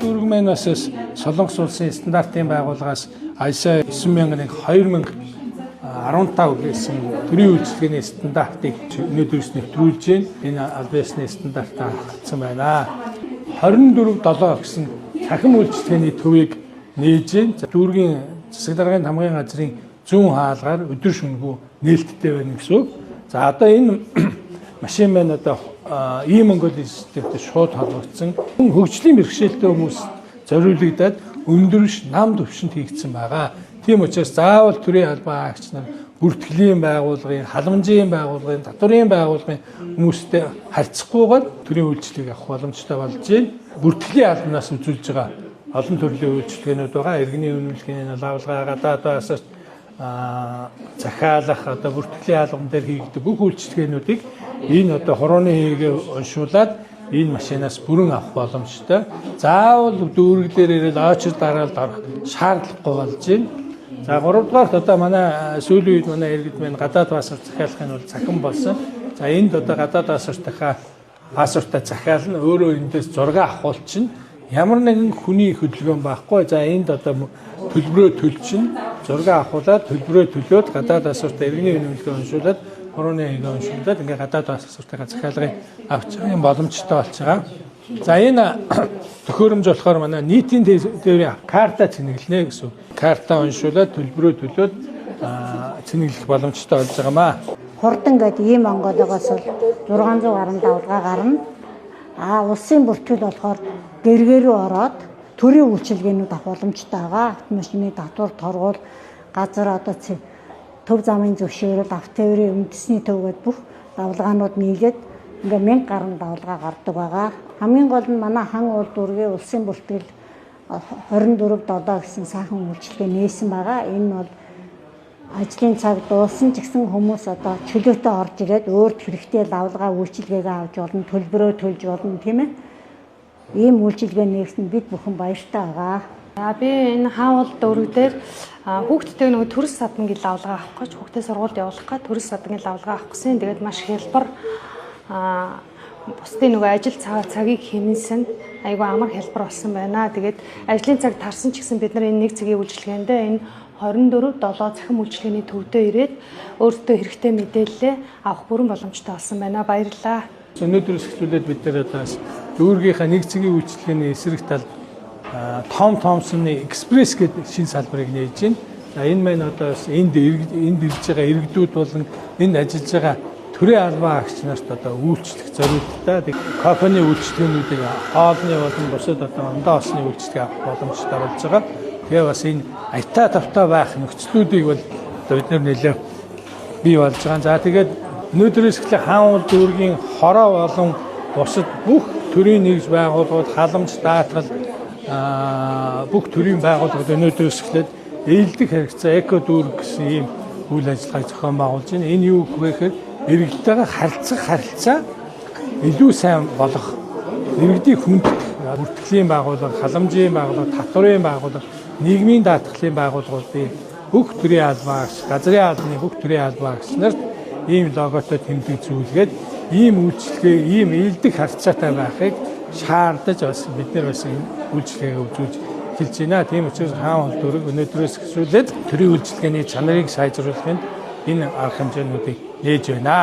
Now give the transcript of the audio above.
Дүүрэг маань бас Солонгос улсын стандартын байгууллагаас ISO 9001:2015 гэсэн төрийн үйлчилгээний стандартыг өнөөдрөөс нэвтрүүлж байна. Энэ албан ёсны стандартаа хангацсан байна. 24/7 гэсэн цахим үйлчилгээний төвийг нээж байна. Дүүргийн засаг даргын тамгын газрын зүүн хаалгаар өдөр шөнөгүй нээлттэй байна гэсэн үг. За одоо энэ машин маань одоо E-Mongol системтэй шууд холбогдсон. Хөгжлийн бэрхшээлтэй хүмүүс зориулагдаад өндөр нам түвшинд хийгдсэн байгаа. Тийм учраас заавал төрийн албан аагч нар бүртгэлийн байгууллагын, халамжийн байгууллагын, татварын байгууллагын хүмүүстэй харьцахгүйгээр төрийн үйлчлэгийг авах боломжтой болж байна. Бүртгэлийн албанаас үзүүлж байгаа олон төрлийн үйлчилгээнүүд байгаа. Иргэний үнэмлэхний лавлгаа, гадаад паспорт захиалах, одоо бүртгэлийн албан дээр хийгддэг бүх үйлчилгээнүүдийг энэ одоо хурууны хийгээ уншуулад энэ машинаас бүрэн авах боломжтой. Заавал дүүрэг дээр ирэл очир дараалд орох шаардлагагүй болж байна. За гуравдугаарт одоо манай сүүлийн үед манай иргэд маань гадаад паспорт захиалах нь бол цахим болсон. За энд одоо гадаад паспортынхаа паспортаа захиална, өөрөө эндээс зураг авахулчихна. Ямар нэгэн хүний хөдөлгөөн байхгүй. За энд одоо төлбөрөө төлчин, зураг авахулаад төлбөрөө төлөөд гадаад паспортаа иргэний үнэмлэхээ уншуулад хурууны хийгээ уншуулад ингээ гадаад паспортынхаа захиалгыг авч байгаа юм боломжтой болж байгаа. За энэ төхөөрөмж болохоор манай нийтийн тээврийн карта цэнэглэнэ гэсэн. Карта уншуулад төлбөрөө төлөөд цэнэглэх боломжтой болж байгаа маа. Хурдан гэдэг ийм Монголоогоос бол 600 гаруй давлгаа гарна. А улсын бүртгэл болохоор гэргээ рүү ороод төрийн үйлчилгээнүүд авах боломжтой байгаа. Автомашины татвар, торгуул, газар одоо төв замын зөвшөөрөл, автотээврийн үндэсний төв гэдээ бүх давлгаанууд нийлээд ингээ 1000 гаруй давлгаа гардаг байгаа. Хамгийн гол нь манай хан уул дүүргийн улсын бүртгэл 24/7 гэсэн сайхан үйлчилгээ нээсэн байгаа. Энэ бол ажлын цаг дууссан ч гэсэн хүмүүс одоо чөлөөтэй орж ирээд өөрт хэрэгтэй лавлгаа үйлчилгээгээ авч болно, төлбөрөө төлж болно, тийм ээ. Ийм үйлчилгээ нээсэн бид бүхэн баяртай байгаа. Би энэ хаан уул дүүрэг дээр хүүхдтэй нөгөө төрс садан гэл лавлгаа авах гэж, хүүхдээ сургуульд явуулах гэж төрс садан гэл лавлгаа авах гэсэн. Тэгээд маш хялбар бусдын нөгөө ажил цагийг хэмнэсэн айгүй амар хялбар болсон байна. Тэгээд ажлын цаг тарсан ч гэсэн бид нар энэ нэг цагийн үйлчилгээндээ энэ 24/7 цахим үйлчилгээний төвдөө ирээд өөртөө хэрэгтэй мэдээллээ авах бүрэн боломжтой болсон байна. Баярлалаа. Өнөөдрөөс эхлүүлээд бид нар одоо дүүргийнхаа нэг цагийн үйлчилгээний эсрэг талд Том Томсоны экспресс гэдэг шинэ салбарыг нээж байна. За энэ маань одоо бас энд ирж байгаа иргэдүүд болон энд ажиллаж байгаа төрийн албан агч нарт одоо үйлчлэх зориулттай кофений үйлчилгээнүүдийг хоолны болон бусад одоо ондоо осны үйлчилгээ авах боломжтой болж байгаа. Тэгээ бас энэ аятаа тавтай байх нөхцлүүдийг бол одоо бид нар нэлээ бий болж байгаа. За тэгээд өнөөдрөөс эхлэх хаан уул дүүргийн хороо болон бусад бүх төрийн нэгж байгууллагууд, халамж даатгал бүх төрийн байгууллагууд өнөөдрөөс эхлээд ээлдэг харилцаа эко дүүрэг гэсэн ийм үйл ажиллагааг зохион байгуулж байна. Энэ юу гэх вэ гэхээр иргэдтэйгээ харилцах харилцаа илүү сайн болох, иргэдийг хүндэтгэх, бүртгэлийн байгууллага, халамжийн байгууллага, татварын байгууллага, нийгмийн даатгалын байгууллагуудын бүх төрийн албан агч, газрын албаны бүх төрийн албан агч нарт ийм логотой тэмдэг зүүлгээд ийм үйлчилгээ, ийм ээлдэг харилцаатай байхыг шаардаж бас бид нар бас энэ үйлчилгээг үзүүлж эхэлж байна. Тийм учраас хаан уул дүүрэг өнөөдрөөс эхлүүлээд төрийн үйлчилгээний чанарыг сайжруулахын энэ арга хэмжээнүүдийг нээж байна.